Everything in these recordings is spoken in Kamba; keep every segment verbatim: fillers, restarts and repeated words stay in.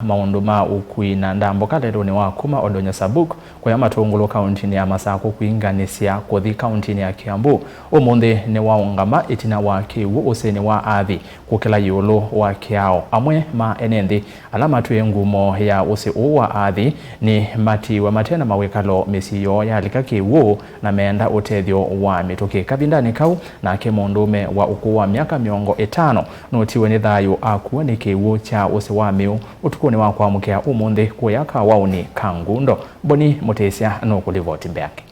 maũndũ ma ũkui na ndambũka lelũnĩ wa kuma Oldonyo Sabuk kũya Matũngũlũ kaũntĩnĩ ya Masakũ kwĩnganĩsya kũthi kaũntĩnĩ ya Kiambu. Ũmũnthĩ nĩwaũngama ĩtina wa kĩw'ũ ũsĩnĩ wa Athi kũkĩla ĩũlũ wa kĩao. Amwe ma ene nthĩ ala matwĩe ngumo ya ũsĩ ũũ wa Athi nĩmatiiwe mate na mawĩkalo mĩsyĩ yoo yalika kĩw'ũ na meenda ũtethyo wa mĩtũkĩ. Kavindanĩ kau, nake mũndũũme wa ũkũũ wa myaka mĩongo ĩtano nũtiwe nĩ thayũ akua nĩ kĩw'ũ kya ũsĩ wa mĩũ ũtukũnĩ wa kwamũkĩa ũmũnthĩ kũya kawaũnĩ ka Ngundo. Boni Mũtĩsya nũkũlivoti mbeange.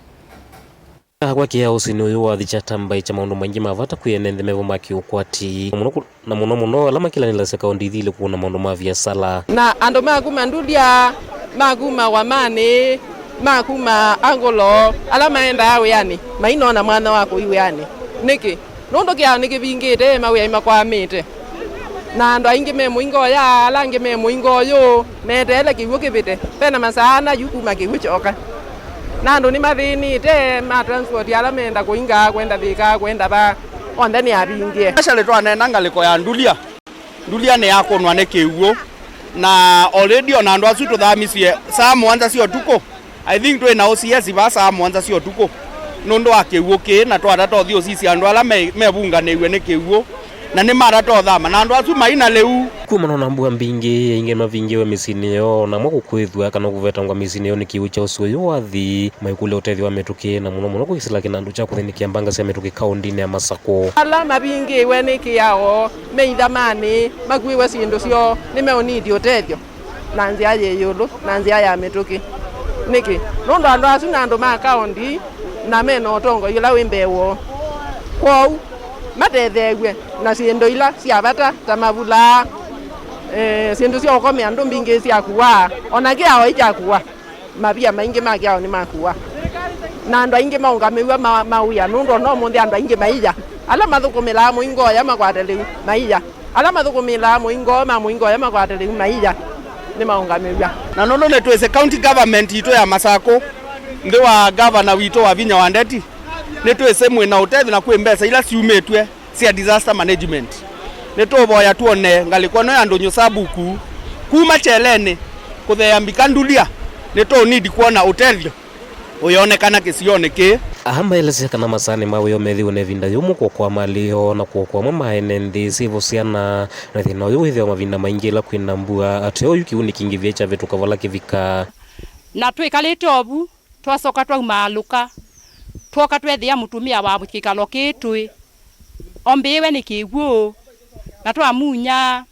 Kwa kĩao ũsĩnĩ ũyũ wa Athi kyatambaĩkya maũndũ maingĩ ma vata kwĩ ene nthĩ mevo ma kĩũkwati, na mũno kũ-, na mũno mũno ala makĩlanĩlasya kaũndĩ ithi ilĩ kũna maũndũ ma viasala. Na andũ ma kuma Ndulia, ma kuma Wamani, ma kuma Angolo, ala maendaa wĩanĩ, mainona mwanya wa kũi wĩanĩ. Nĩkĩ? Nũndũ kĩao nĩkĩvingĩte, mawĩa nĩmakwamĩte. Na andũ aingĩ me mũingo ũya, ala angĩ me mũingo ũyũ, meteele kĩw'ũ kĩvĩte. Vena masaa ana yu kuma kĩw'ũ kyoka. Na andũ nĩmathĩnĩte, ma transport ala meenda kũinga, kwenda Thĩka, kwenda va, onthe nĩavingĩe. Actually, twaneena ngalĩko ya Ndulia. Ndulia nĩyakũnwa nĩ kĩw'ũ. Na already ona andũ asu tũthamisye saa mũonza sya ũtukũ. I think twĩ na O C S vaa saa mũonza sya ũtukũ nũndũ wa kĩw'ũ kĩĩ, na twatata ũthi ũsisya andũ ala me-, mevunganĩiw'e nĩ kĩw'ũ, na nĩmatata ũthama, na andũ asu maina lĩu. Kumana na mbua mbingĩ, aingĩ mavingĩwe mĩsyĩnĩ yoo, na amwe kũkw'ĩthw'a kana kũvetangwa mĩsyĩnĩ yoo nĩ kĩw'ũ kya ũsĩ ũyũ wa Athi, maikũlya ũtethyo wa mĩtũkĩ, na mũno mũno kwĩsĩla kĩnandũ kya kũthĩnĩkĩa mbanga sya mĩtũkĩ kaũndĩnĩ ya Masakũ. Ala mavingĩwe nĩ kĩao me ithamanĩ, makuĩwe syĩndũ syoo, nĩmeũnidi ũtethyo na nzĩa yĩ ĩũlũ, na nzĩa ya mĩtũkĩ. Nĩkĩ? Nũndũ andũ asu nĩ andũ ma kaũndi, na me na ũtongoi ũla wĩ mbee woo. Kwoou, matetheew'e na syĩndũ ila sya vata, ta mavulaa, eh, syĩndũ sya ũkomea andũ mbingĩ sya kũaa, o na kĩao ĩkyakũaa. Mavia maingĩ ma kĩao nĩmakũaa. Na andũ aingĩ maũngamĩw'a ma-, mawĩa, nũndũ o na ũmũnthĩ andũ aingĩ maia. Ala mathũkũmĩlaa mũingo ũya makwate lĩu, maia. Ala mathũkũmĩlaa mũingo ma mũingo ũya makwate lĩu maia, nĩmaũngamĩw'a. Na nũndũ nĩtwĩsĩ county government yitũ ya Masakũ, nthĩ wa gavana witũ Wavinya wa Ndeti, nĩtwĩsĩ mwĩ na ũtethyo na kwĩ mbesa ila syumĩtw'e sya disaster management. Nĩtũũvoya tuone ngalĩko ĩno ya Ndũnyũ Sabuku kuma kyelenĩ kũtheea mbika Ndulia. Nĩtũũnidi kwona ũtethyo ũyonekana kĩsionĩ kĩĩ. Aa maelesya kana masaanĩ ma wĩoo methĩwe na ĩvinda yũmũ kũokoa malĩ yoo na kũokoa amwe ma ene nthĩ syĩvo syana. Na thĩna ũyũ wĩthĩawa mavinda maingĩ ĩla kwĩna mbua, ateo yu kĩw'ũ nĩkingĩvie kyavĩtũka vala kĩvika. Na twĩkalĩte ovu, twasoka twaumaalũka, twoka twethĩa mũtumĩa wa kĩkalo kĩĩ tũĩ ombĩĩwe nĩ kĩw'ũ, na twamunya,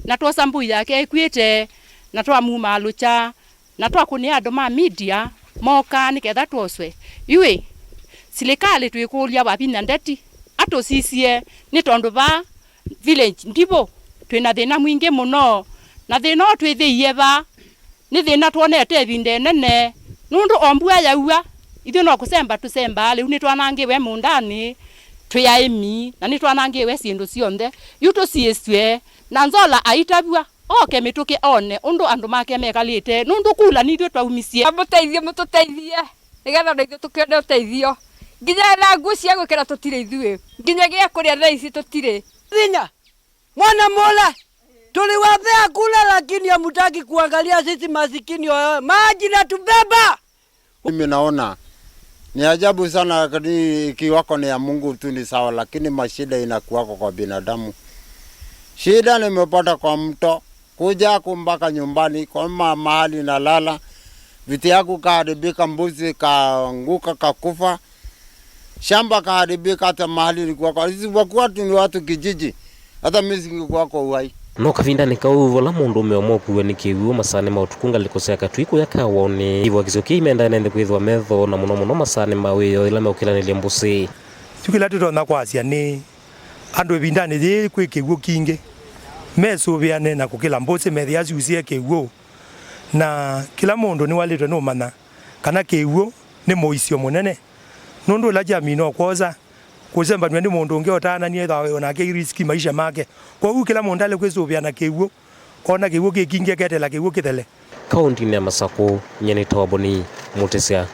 na twosa mbũi yake ĩkw'ĩte, na twamumaalũkya. Na twakũnĩa andũ ma media mookaa nĩ ketha twoswe. Yu ĩ, silikalĩ twĩkũlya Wavinya Ndeti atũsisye, nĩ tondũ vaa village Ndivũ twĩ na thĩna mwingĩ mũno, na thĩna ũũ twĩthĩie vaa nĩ thĩna twonete ĩvinda ĩnene, nũndũ o mbua yaua, ithyĩ no kũsemba tũsembaa, lĩu nĩtwanangĩwe mũũndanĩ twĩ aĩmi, na nĩtwanangĩwe syĩndũ syonthe. Yu tũsiĩsw'e, na Nzola aitavw'a. Oke mĩtũkĩ one ũndũ andũ make mekalĩte, nũndũ kula nĩ ithyĩ twaumisye. Mũteithie, mũtũteithie, nĩgetha ona ithyĩ tũkĩone ũteithio. Nginya na nguo cia gwĩkĩra tũtirĩ ithuĩ, nginya gĩa kũrĩa thaa ici tũtirĩ. Vinya, mwana mũle, tuliwapea kula lakini hamutaki kuangalia sisi masikini oyo. Maji na tubeba. Mimi naona ni ajabu sana, lakini ikiwako ni ya Mungu tu ni sawa, lakini mashida inakuwako kwa binadamu. Shida nimepata kwa mto, kuja hapo mpaka nyumbani, kwa ma-, mahali nalala, vitu yangu kaharibika, mbuzi kaanguka, kakufa, shamba kaharibika, hata mahali nilikuwa kwa, sisi kwa kuwa tu ni watu kijiji, hata mimi singekuwa kwa uhai. No kavindanĩ kau, vala mũndũũme ũmwe ũkuwe nĩ kĩw'ũ masaanĩ ma ũtukũ ngalĩko sya Katui kũya Kawaũnĩ, ivwakisyo kĩĩ imendaa ene nthĩ kwĩthĩwa metho, na mũno mũno masaanĩ ma wĩoo yĩla meũkĩlanĩlya mbũsĩ. Yu kĩla tũtonya kwasya nĩ andũ ĩvindanĩ yĩĩ kwĩ kĩw'ũ kingĩ, mesũvĩane na kũkĩla mbũsĩ methĩa syusie kĩw'ũ. Na kĩla mũndũ nĩwalĩtwe nũmanya kana kĩw'ũ nĩ mũisyo mũnene, nũndũ ũla kyamina ũkwosa kũsembanw'a nĩ mũndũ ũngĩ ũtaananie ĩthawa o nake riski maisha make. Kwoou kĩla mũndũ ale kwĩsũvĩa na kĩw'ũ, ona kĩw'ũ kĩkingĩ eketela kĩw'ũ kĩthele. Kaũndĩnĩ ya Masakũ, nyie nĩtawa Boni Mũtĩsya.